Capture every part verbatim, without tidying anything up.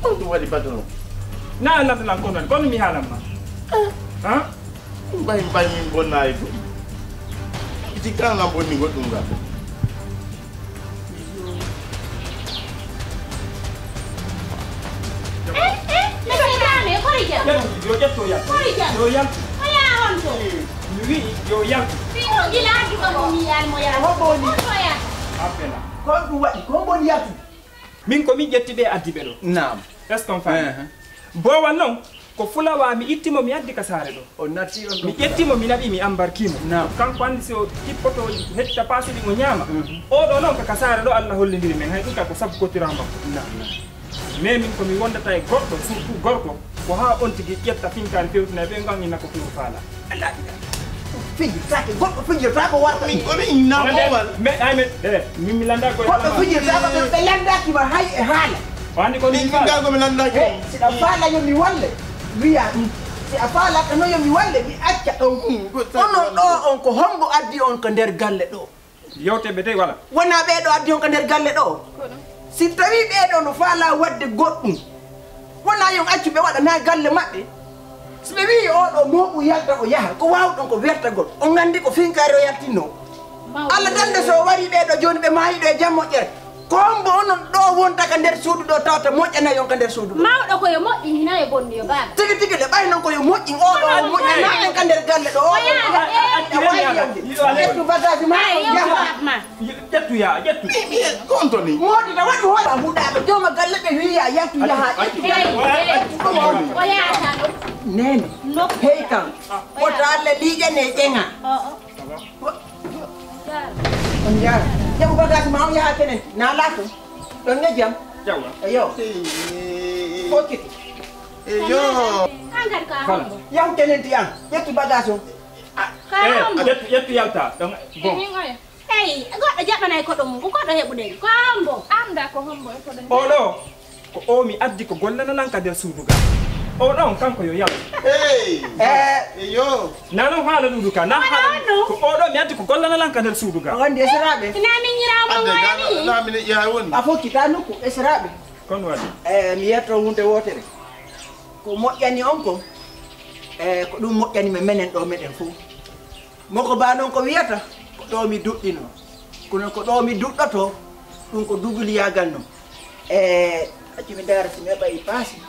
Ko ɗum waɗi patron? Na a lantalan kono waɗi, kono mi haalan ma. Han? Mbay, mbay min bonnaayi ɗum. Iti kan lan bonni goɗɗum ngal. Eh, eh, monsieur Dramé, kori jam. Yo ƴetto yaltu. Kori jam. Yo yaltu. O yaa on to. Mi wi'i yo yaltu. Fii ɗo gila adduɗo mo mi yi'aali mo yaltu. Ko boni? On to yaltu. Appela. Ko ɗum waɗi, ko boni yaltu? Min ko min ƴetti ɓe addi ɓe ɗo. Naam. Est-ce qu'on fait? Ehe. Boowal noon, ko fulawa mi itti mo mi addi ka saare ɗo. O natti on ɗo. Mi ƴetti mo mi naɓi mi ambarki mo. Naam. Kanko anndi si o tippoto hetta paasi ɗin o ñaama. Mhm. Oo ɗoo noon ka, ka saare ɗo Allah hollindiri men, hay ɗum ka ko sabu kotiraa makko. Naam, naam. Mais min ko mi wondata e goɗɗo, surtout gorko, ko haa on tigi ƴetta finkaari fewtina e ɓe ngan inna ko fewru faala. Fijirtaake, goɗɗo fijirtaako warta. Min, ko min inna ko wal. Mais, ay, mais, eh, min mi lannda ko goɗɗo fijirtaako, ɓe, ɓe lanndaaki ma hay e haala. O anndi ko min faala. Min ko mi lanndaaki. Eh, si ɗa faala yo mi walle, wiya ɗum. Si a faalaaka no yo mi walle, mi acca ɗon. Hmm, ko onon ɗo on ko hombo addi on ka nder galle ɗo? Yewte ɓe dey wala. Wonaa ɓee ɗo addi on ka nder galle ɗo. Si tawii ɓee ɗo no faalaa waɗde goɗɗum, wonaa yon accu ɓe waɗa naa galle maɓɓe. Si ɓe wi'i oo ɗo mooɓu yalta o yaha, ko waawɗon ko wertagol. On nganndi ko finkaari o yaltinnoo. Allah dande so o warii ɓee ɗo jooni ɓe maayi ɗo e jam moƴƴere. Ko hombo onon ɗo wonta ka nder suudu ɗo tawata moƴƴanay on ka nder suudu ɗo? Mawɗo ko yo moƴƴin, hina yo bonni yo baaba. Tigi tigi le, ɓay non ko yo moƴƴin, oo ɗo o moƴƴanaa en ka nder galle ɗo, oo ɗo o moƴƴanaa en. Ƴettu bagage ma, yaha. Ƴettu yaa, ƴettu. Mi, mi, ko on toni? Moodi na waɗi hoore huɗaaɗo, jooma galle ɓe wi'i yaa yaltu yaha, ƴettu galle. O yaata ɗo. Neene, hey kan, wota Allah liiƴane ƴeŋa. On njaara. Jaɓu bagage ma on yaha kene, na laato. Ɗon ne jam? Jawla. Eyo. Fokkiti. Eyo. An kadi ko a hombo? Yahu tenenti an. Ƴettu bagage on. Ka hombo? Ƴettu, ƴettu yalta. Ɗon, bon. Emin oya. Hey, goɗɗo jaɓanay koɗo mum. Ko koɗo heɓuɗen. Ko hombo? Anda ko hombo e koɗo. Oɗo. Ko o mi addi ko gollana lan ka nder suudu ga. O ɗon kanko yo yaltu. Hey! Eh. Eyo. Na non haala ɗuɗu ka, na haala. Ko o ɗo mi addi ko gollana lan ka nder suudu ga. O wonde esiraaɓe. Ina min ñiraawo mo woni. Na min yaha woni. A fokkita nokku esiraaɓe. Kon waɗi. Eh, mi yetto hunde wootere. Ko moƴƴani on kon, eh, ko ɗum moƴƴani men menen ɗo meɗen fof. Moko ba noon ko wiyata, ko ɗo mi duɗɗino. Kono ko ɗo mi duɗɗoto, ɗum ko duguliyaagal noon. E, accu mi ndaara si mi heɓa e paasi.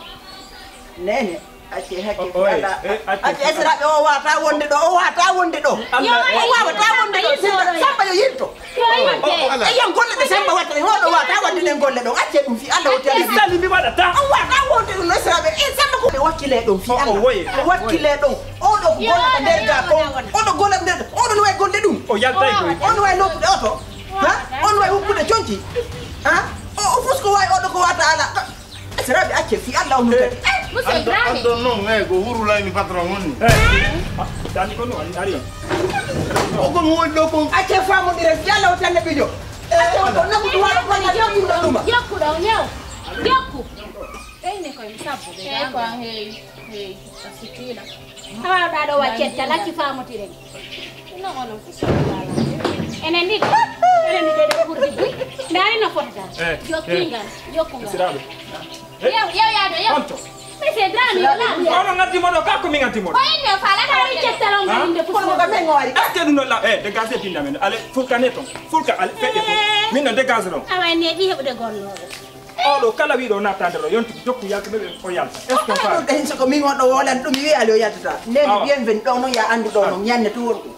Neene, acce hakke. O, oye, ala, e, acce. Acce esiraaɓe o waata wonde ɗo, o waata wonde ɗo. Allah. O waawata wonde ɗo, Samba, Samba yo yilto. Yo yilto. O, o, ala. E, yan golle ɗe Samba watta ɗe, hoɗo waata waɗde ɗen golle ɗon. Acce ɗum fi Allah o tali. Sali mi waɗata. O waata wonde ɗum no esiraaɓe. E, Samba ko ɓe wakkile ɗon fi Allah. O, oye. Ɓe wakkile ɗon. Oɗo ko gollata nder ga kon. Oɗo gollata nder. Oɗo no wawi golle ɗum. O yaltay koy. Oɗo wawi lootude oto. Ha? Oɗo wawi hubbude conci. Ha? O, o fus ko wawi oɗo ko wata ala. Serabi acce fi Allah o nutati. Eh, monsieur Ibrahim. Andon non, eh, ko huru layni patron woni. Eh. Ah, dani ko no ari. O ko mo woni ɗo kon. Acce famodire fi Allah o tan nabijo. Eh, acce o ko nabu ko wala ko na ɗum ɗuma. Jokku ɗo, ñew. Jokku. Ɓeyni koye mi sabbude. Hey, ko an, hey, hey, a sutiila. A waawɗaa ɗo waccette, lacci faamotiren. No, onon fof so mi waalaa. Enen ɗiɗo, enen ɗiɗo ɗo ɓurdi buy. Ndaari no fotata. Eh, jokki eh. Ngal, jokku ngal. Siraaɓe. Eh? Yew, yew yaado, yew. Honto? Monsieur Dramé, o laaɓi. Onon ngaddi mo ɗo, ka ko min ngaddi mo ɗo. Ko en ɓe faalata o cettal on ngal inde fof. Kono ko men o ari. Est-ce que ɗum ɗo la, eh, dégagez pinda men. Allez, fulkane ton. Fulka, allez, feƴƴe ton. Eh. Min no dégage ɗon. Awa, en neeɓi heɓude gollooɓe. Oɗo kala wiɗo nattande ɗo yonti jokku yaltuɓe ɓe o yalta. Est-ce que on faami? Ɗum ɗen soko min on ɗo wolan ɗum mi wiyaali o yaltata. Nden mi biyen ben ɗo no ya anndu ɗo no ñanne to won ɗum.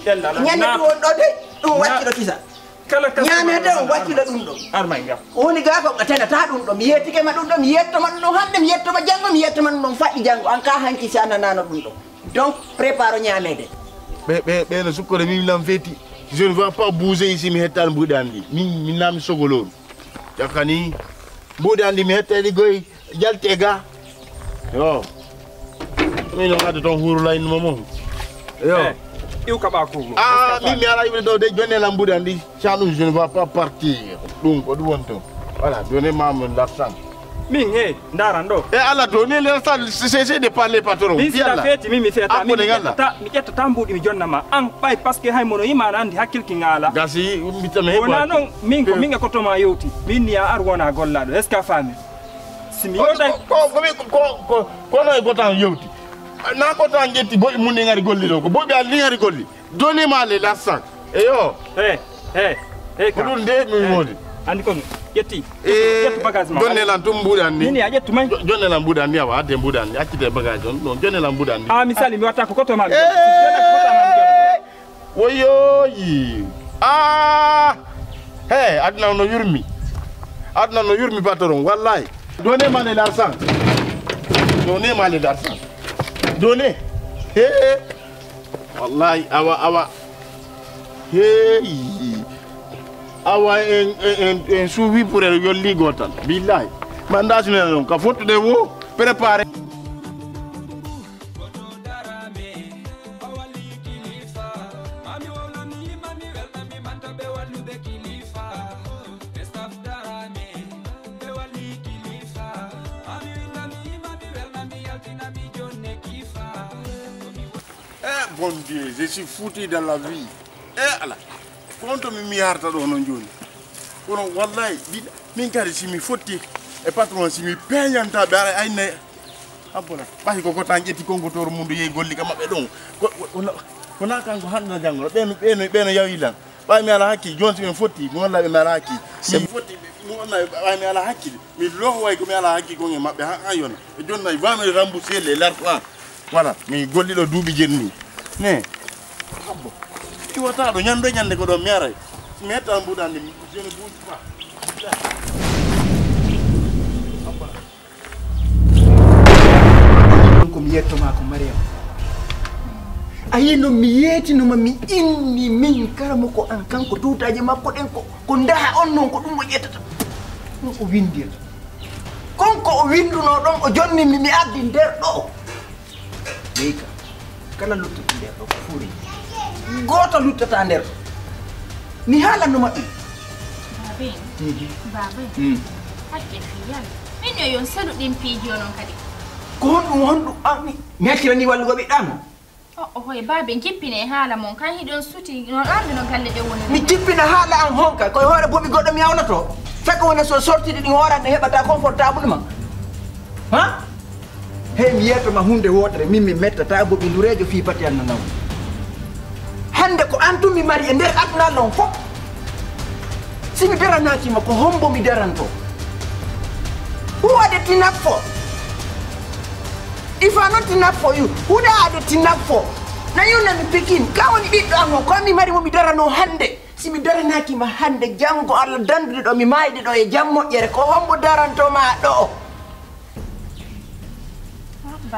Ñanne to won ɗo de ɗum wakkilo kisa. Kala kala ñaamede on wakkilo ɗum ɗo. Armay ngam. Woni ga ko tenata ɗum ɗo mi yettike ma ɗum ɗo mi yetto ma ɗum ɗo hande mi yetto ma janngo mi yetto ma ɗum ɗon faɗɗi janngo an ka hanki si ananano ɗum ɗo. Donc prépare ñaamede. Ɓe ɓe ɓe no sukkore min lam feti. Je ne vois pas bouger ici mi hettani mbuɗi andi. Min min nami sogoloru. Jakani mbuɗi andi mi hettani goy jalti e ga. Yo. Min no wadde ton huru layni mo mo. Yo. Eh, iw ka ɓa ko mo. Ah, min mi ala iwde ɗo de jonne lam mbuɗi andi. Sans ɗum je ne vais pas partir. Ɗum ko ɗum woni ton. Voilà, donnez-moi mon argent. Min he, ndaran ɗo. E Allah, Doni, le sa cessé de parler, patron. Min si a feeti, min mi feeta. Min mi ƴettata, mi ƴettata mbuuɗi mi jonna ma. An ɓay parce que hay mono yima na andi hakkilki ngaala. Gasi, mi tame. Wona non, min ko min e ko to ma yewti. Min ni a ar wona gollaɗo. Est-ce que a faami? Si mi yewtay ko ko ko ko ko no e gotan yewti. Na gotan ƴetti boy mun ngari golli ɗo. Ko boy ɓe alli ngari golli. Donnez-moi les lassans. Eyo. He, he, he ka. Ko ɗum de mi woni. Andi kon ƴetti. Eh, ƴetti bagage ma. Jonne lan tum mbuɗan ni. Nini a ƴettu may? Jo- Jonne lan mbuɗan ni awa adde mbuɗan ni accite bagage on. Non jonne lan mbuɗan ni. Ah, misali mi watta ko koto ma. Eh. Woyoyi. Ah. He, aduna no yurmi. Aduna no yurmi patron wallahi. Donnez-moi les lassans. Donnez-moi les lassans. Donnez. He. Wallahi awa awa. Hey. Awa en en en suuwi pour en yolli gotal. Billahi. Manda sinena ɗon ka fottude wo préparé. Eh, bon Dieu, je suis foutu dans la vie. Eh, ala. Konto mi mi yarta ɗo non joni. Kono wallahi biɗa min kadi si mi fotti e patron si mi peñanta ɓe ara ayne abbola ɓahi ko gotan ƴetti konkotoru mum do yehi golli ka maɓɓe ɗon. Ko wona wona kanko hande janggo ɓeno ɓeno ɓeno yawi lan. Ɓay mi ala hakki joni si ɓen fotti mi walla ɓe mi ala hakki. Mi fotti mi wonna ɓay mi ala hakki. Mi loho way ko mi ala hakki kon e maɓɓe ha an yona e jonna e vami remboursé les l'argent. Voilà mi golli ɗo duuɓi jenni ne. Abbo iwata ɗo ñande ñande ko ɗo mi aray. Mi hetta mbuɗandi jeni buuji pa. Ko mi yetto ma ko Mariam. A yi non mi yeetinoma mi inni min karamo ko an kanko tuutaji makko ɗen ko ko daha on non ko ɗum o ƴettata. Ɗum o windirta. Kon ko o winduno ɗon o jonni mi mi addi nder ɗo. Leyka kala luttata nder ɗo ko furi. Gooto luttata nder ɗo. Mi haalannoma ɗum. Baaba en. Baaba en. Hakke fiyal. Min yo yon selu ɗin piiji onon kadi. Ko honɗum honɗum an mi accirani wallugo ɓiɗɗa am? Oho e baabe jippine e haala mon kan hiɗon suti no arde no galle ɗe woni. Mi jippina haala am honka koye hoore bomi goɗɗo mi awnoto. Fekko wona so sortidi ɗin hoorande heɓata confortable ma. Ha? Hey mi yeeto ma hunde wotere min mi mettata boɓi ndurejo fii pati anna naw. Hande ko an tun mi mari e nder aduna non fof. Si mi daranakima ko hombo mi daranto? Huwade tinappo. Ifa noon tinappo yu huɗaade tinappo. Na yunna mi pikin ka woni ɓiɗɗo am o ko mi mari mo mi darano hannde. Si mi daranaaki ma hannde janngo allah dandude ɗo mi maayde ɗo e jam moƴƴere ko hombo daranto ma ɗo?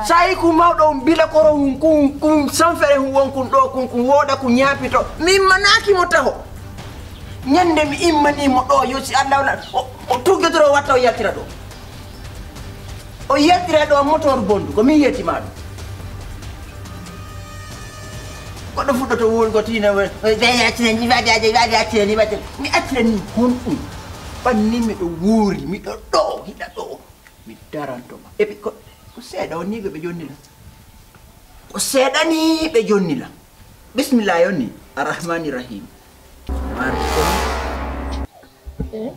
Sayi ku mawɗo on bila koro hun kun kun sanfere hun won kun ɗo kun kun wooda kun ñaapito mi immanaaki mo taho. Ñande mi immanii mo ɗo yo si allah wala o tuggitoro watta o yaltira ɗo. O yettiray ɗo motor bondu ko min yettima ɗum. Goɗɗo fuɗɗoto wulgo tiina ɓe accirani waɗi aje waɗi accirani waɗi mi accirani honɗum? Ɓanni miɗo wuuri miɗo ɗo hiɗa ɗo. Mi darantoma epi ko ko seeɗa o niigo ɓe jonnila. Ko seeɗa ni ɓe jonnila. Bismillah yonni arrahmani rahim. Mari. Eh,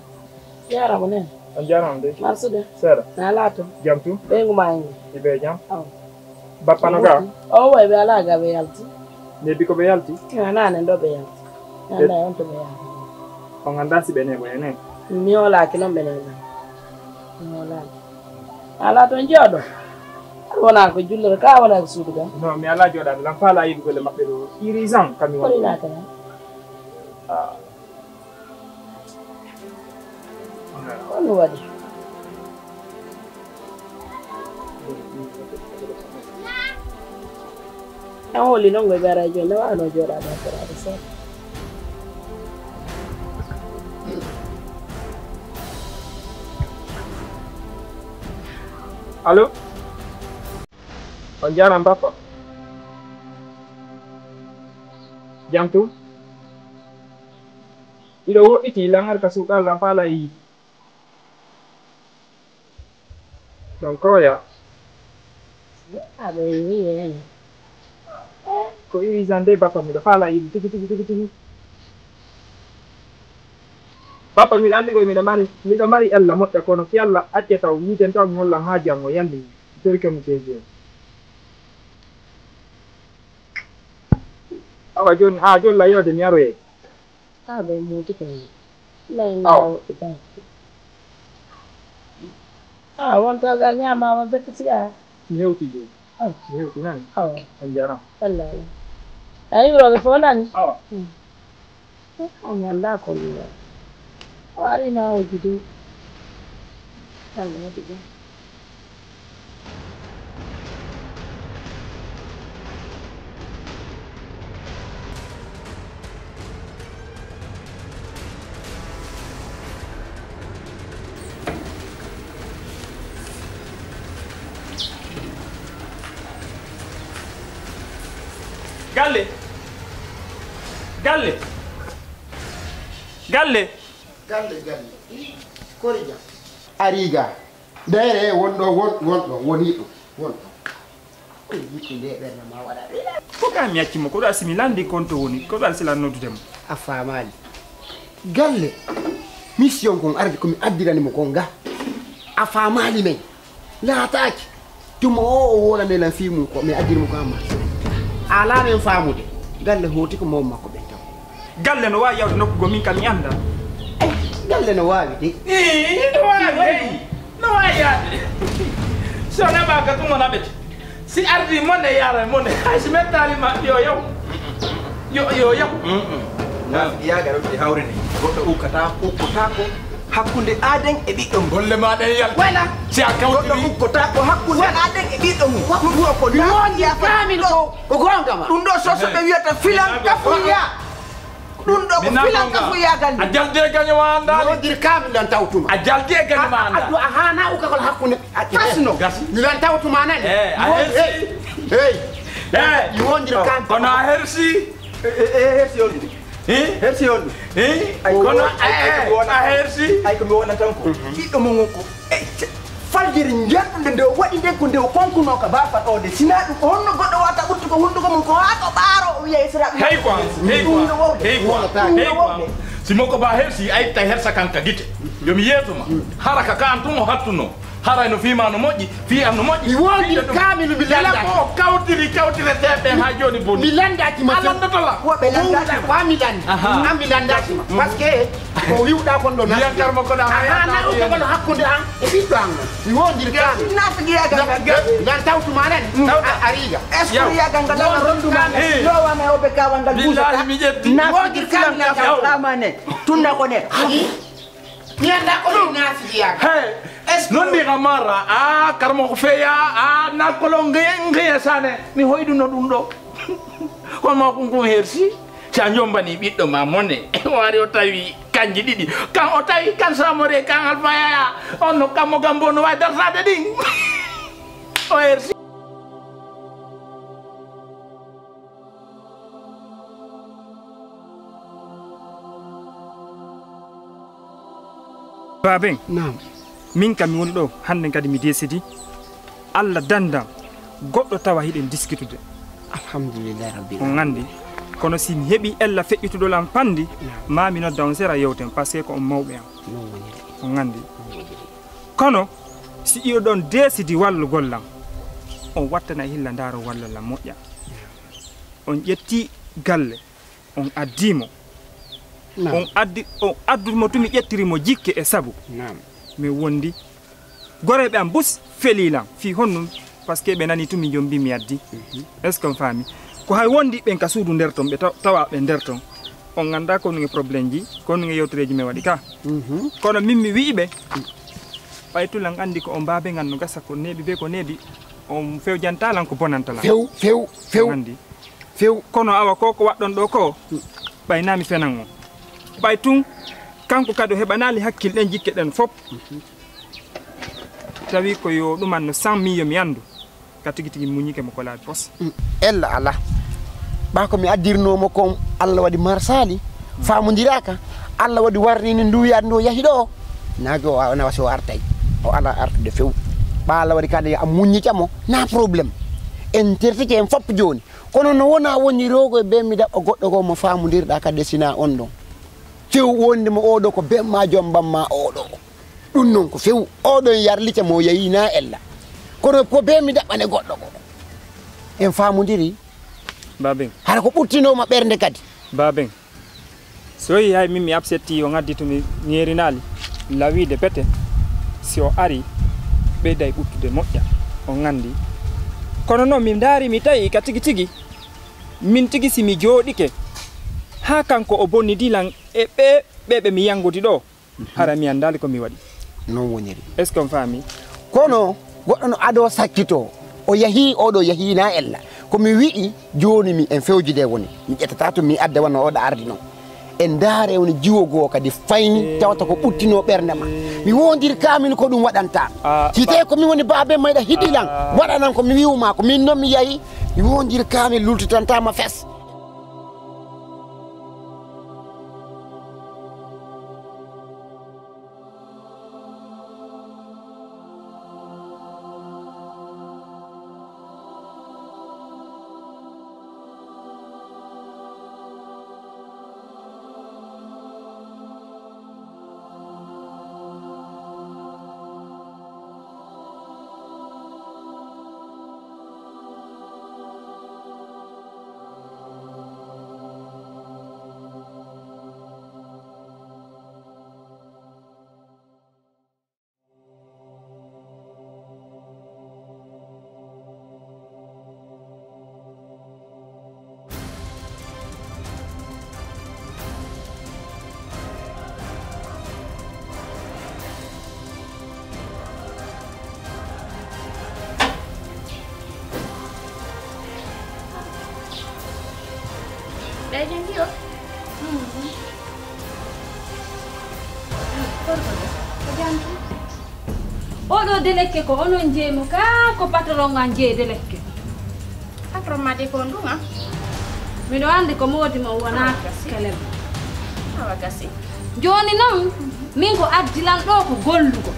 jarama nen. On jarama de. Marsude. Seeɗa. Na laato. Jam tu. Ɓeygu ma en. Iɓe jam. Aw. Bappa no ga? O way ɓe ala ga ɓe yalti. Ne biko ɓe yalti? Nane ɗo ɓe yalti. Nanda on to ɓe yalti. On anda si ɓe ne ɓoye ne? Mi wolaaki noon ɓe ne. Mi wolaaki. Ala toon jooɗo. Aɗa wona ko jullere ka wona ko suudu ka? Non mi ala jooɗaade lan faala yiɗugole maɓɓe ɗo irisant kami woni. Kono ina kana. Kono waɗi. En holi noon ko ɓe ara e jooni ne waawno jooɗaade hakkaraade seeɗa. Allo. On jaaraama papa. Jam tum? Iɗo woɗɗiti langar ka suuɗal ran faala e yiite. Ɗon koya. Aɓe wiye. Ko iwisan dey bappa miɗo faala iwi tigi tigi tigi tigi. Bappa miɗo anndi koye miɗo mari miɗo mari ella moƴƴa kono si Allah accata o yiiten taw mi hollan haa jango yalli. Derke mo jeeje. Awa jooni haa jooni layoode mi aroyee. Haa ɓe muuti ko ni. Lay Awa. Ngawo ɗiɗan. Ah, wonta ga ñaamaama bekk si a. Mi hewti jooni. Ah. Mi hewti nani. Awa. On jarama. Wallahi. A yimrooɓe fof nani. Awa. Hmm. On ñanda ko ni. O ari na o jidi. Tan wadi ɗum. Galle. Galle. Galle. Galle, galle. Kori jam. Ariga. Dere won ɗo, won, won ɗo, woni ɗo, won ɗo. Ko yiɗi nde ɓernde ma waɗa ɓe. Ko ka mi acci mo, ko ɗo asimi landi kon to woni, ko ɗo alsilan noddude mo. A faamaali. Galle. Mission kon arde ko mi addirani mo kon ga. A faamaali men. Laataaki. Tuma o, o wolane lan fii mum ko mi addiri mo ko amma. Alaa men faamude. Galle hooti ko mawɓe makko ɓen taw. Galle no waawi yawde nokku goo, min kam mi anndaa. Ey, galle no waawi de. Ii, no waawi, ey. No waawi yaade. Si o naɓaaka tuma naɓete. Si ardii mone yaara mone. Hay si mettaali ma, yo yaw. Yo, yo yaw. Mm-mm. Nafiqiyaagal on ɗi hawrini. Goɗɗo ukkata, ukkotaako hakkunde aaden e ɓiɗɗo mum. Golle ma ɗen yalta. Wayla. Si a kawtiri. Goɗɗo ukkotaako hakkunde aaden e ɓiɗɗo mum. Ɗum ɗo ko mi wonji kaamil ko, ko goonga ma. Ɗum ɗo so, so ɓe wiyata filan kafuya. Ɗum ɗo ko filan kafuya gandi. A jaldi e gaño ma anndaani. Wondir kaamil lan tawtuma. A jaldi e gaño ma anndaa. Addu a haana ukkagol hakkunde. A fasno. Gasi. Mi lan tawtuma nani. Eh, a hersi. Hey. Hey. Hey. I wondir kaamil. Kono a hersi. E, e, e, hersi on ɗum. Eh? Hersi on ɗum. Eh? Ay, kono, ay, ay, ay, ko mi wona, a hersi. Ay, ko mi wona tan ko. Mhm. Ɓiɗɗo mo ngon ko. Ey, ce-, faljere njanɗunde nde o waɗi nden ko nde o konkuno ka baafa ɗo de. Sina ɗum, ko honno goɗɗo wata ɓuttu ko hunduko mum ko haa ko ɓaaro o wiya Israa'iila. Hey quoi, hey quoi, hey quoi, hey quoi. Si mo ko ba hersi, a itta hersa kan ka gite. Yo mi yeeso ma. Mm. Hara ka ka an tun o hattuno. Haray no fii ma no moƴƴi, fii am no moƴƴi. Mi wondi kaamilu mi lanndaaki. Ko o kawtiri, kawtireteeɓe haa jooni boni. Mi lanndaaki ma. A lanndoto la. Ko ɓe lanndaaki ma. Ko mi lanndi. Aha. An mi lanndaaki ma. Mm. Parce que ko wiwɗa kon ɗo na. Mbiyan karmo kono a haana ukkagol hakkunde an e ɓiɗɗo an. Mi wondir kaamilu. Nafiqiyaagal ngal. Ngal tawtuma nan. Mm. A, a riga. Est-ce que yagal ngal rondu ma? Eh. Lowa me obe kawal ngal busa. Billahi mi ƴetti. Nafiqiyaagal ngal tawtuma ne. Tunna ko ne. Mi anndaa ko ɗum naafiqiyaaka. Hey, est-ce que non ni kamara, a karmo ko feya, a nakolo nge, nge sane. Mi hoyduno ɗum ɗo. Kono ma kun kun hersi, si a jombani ɓiɗɗo ma mone. O ari o tawi kanji ɗiɗi. Kan o tawi kan samore, kan alfayaya. On no kammo gambo no wawi dartade ɗin. O hersi. Baaben. Naam. Min kam mi woni ɗo, hannden kadi mi deesidi. Allah dandan, goɗɗo tawa hiɗen diskitude. Alhamdulillahi rabbil alamin. On anndi, kono si mi heɓi ella feƴƴutuɗo lan panndi, naam, ma mi nodda on sera yewten, parce que ko on mawɓe am. Non woniri. On anndi. Non woniri. Kono si iɗon deesidi wallugol lan, on wattana hilla ndaaro walla lan moƴƴa. Naam. On ƴetti galle, on addi mo. Naam. On addi, on addu mo tumi ƴettiri mo jikke e sabu. Naam. Mi wondi. Goreeɓe am bus feli lan. Fii honnum? Parce que ɓe nani tumi jombi mi addi. Mhm. Est-ce que on faami? Ko hay wondi ɓen ka suudu nder ton, ɓe taw-, tawa ɓe nder ton. On anndaa ko nge problème ji, ko nge yewtereeji men waɗi ka. Mhm. Kono min mi wi'i ɓe, ɓay tulan anndi ko on baabe ngan no gasa ko neeɓi be ko neeɓi, on fewjanta lan ko bonanta lan. Few, few, few. On anndi. Few. Kono awa ko ko waɗɗon ɗo ko, ɓay na mi fenan on. Ɓay tun, kanko kadi o heɓanaali hakkil ɗen jikke ɗen fop. Tawi ko yo ɗuman no san min yo mi anndu. Ka tigi tigi muñike mo ko laabi pos. Mm, ella ala. Ɓa ko mi addirnoo mo kon, Allah waɗi marsaali, faamondiraaka. Allah waɗi warri ni ndu wiyaade ndu yahi ɗo. Naage o, o nawa si o artay. O ala artude few. Ɓaala waɗi kadi a muññi camo, na problème. En tertike en fop jooni. Kono no wona woni roogo e bee mi daɓɓa goɗɗo ko mo faamondirɗa kadi e sina on ɗon. Few wonde mo oɗo ko bee ma jombam ma oɗo. Ɗum noon ko few. Oɗon yarlita mo yayi na ella. Kono ko bee mi daɓɓane goɗɗo ko. En faamondiri. Baben. Hara ko ɓurtinoma ɓernde kadi. Baben. So yahay min mi absetti o ngaddi to mi ŋeerinaali. Lawiide bete. Si o ari ɓeyday ɓuttude moƴƴa. O nganndi. Kono noon mi ndaari mi tawi ka tigi tigi. Min tigi si mi jooɗike. Haa kanko o bonnidi lan e ɓe ɓe ɓe mi yanngudi ɗo. Hara mi anndaali ko mi waɗi. Noon woniri. Est-ce qu'on faami? Kono goɗɗo no adoo sakkitoo. O yahii, oɗo yahii na ella. Ko mi wi'i jooni mi en fewjide woni. Mi ƴettata to mi adda wano oɗo ardi noon. En ndaare woni jiwo goo kadi fayni tawata ko ɓuttinoo ɓernde ma. Mi wondir kamin ko ɗum waɗanta. Si tawi ko min woni baabe mayɗa hiɗi lan, waɗanan ko mi wi'u ma, ko min noon mi yahi. Mi wondir kamin lultitanta ma fes. Ɓe janngi o? Oɗo delekke ko onon jeyi mo ka ko patron an jeyi delekke? Patron ma de ko on ɗum an? Miɗo anndi ko moodi mo wona kelem. Awa gasi. Jooni noon, min ko addi lan ɗo ko gollugo.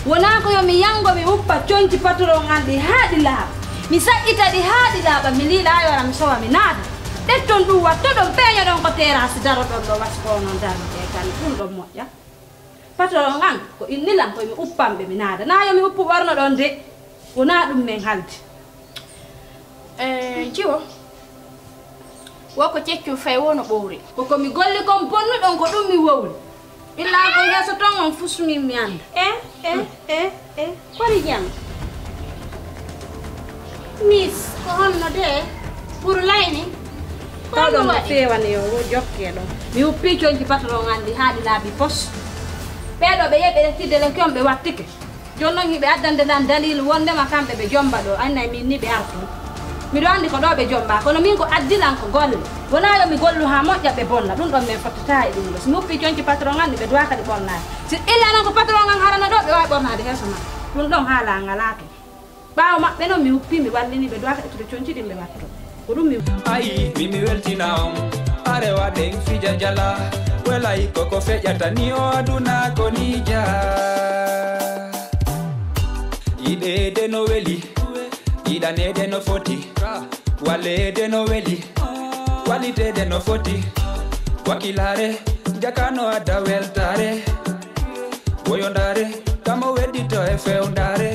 Wonaa ko yo mi yanngo mi uppa coñci patron an ɗi haa ɗi laaɓa. Mi saƴƴita ɗi haa ɗi laaɓa, mi liila yora mi sowa mi naada. Ɗetton ɗum wattoɗon peeñoɗon ko terrasse daroɗon ɗo wasi ko onon darnete kan ɗum ɗon moƴƴa. Patron an ko inni lan koye mi uppan ɓe mi naada. Na yo mi uppu ɓorno ɗon de. Wonaa ɗum men haldi. Eh, jiwo. Wo ko ceccu fay wo no ɓowri. Ko ko mi golli kon bonnuɗon ko ɗum mi wowli. Illa ko yeeso ton on fus min mi annda. Eh, eh, eh, eh. Kori jam. Miss, ko honno de? Ɓuru layni? Ko honno waɗi? Feewani yo wo jokke ɗo. Mi uppi coñci patron an ɗi haa ɗi laabi pos. Ɓee ɗo ɓe yeɓe ƴettidde le kon ɓe wattike. Jooni noon hiɓe addande lan daliilu wondema kamɓe ɓe jomba ɗo, annay min ni ɓe artu. Miɗo anndi ko ɗo ɓe jomba, kono min ko addi lan ko golle. Wonaa yo mi gollu haa moƴƴa ɓe bonna, ɗum ɗon min fottata e ɗum ɗo. Si mi uppi coñci patron an ɗi ɓe duwaa kadi ɓornaade. Si illa noon ko patron an harana ɗo ɓe waawi ɓornaade heeso ma. Ɗum ɗon haala an alaa toon. Ɓaawo maɓɓe noon mi uppi mi wallini ɓe duwaa kadi ƴettude coñci ɗin ɓe wattu. Ko ɗum mi Ayi, mi mi weltina on. Arewa ɗen fija jala. Welay koko feƴata ni o aduna ko ni ja. Yiɗeede no weli, yiɗaneede no foti. Walleede no weli, walliteede no foti. Wakilaare, jakano adda weltaare. Woyondaare, kamo weddito e fewndaare.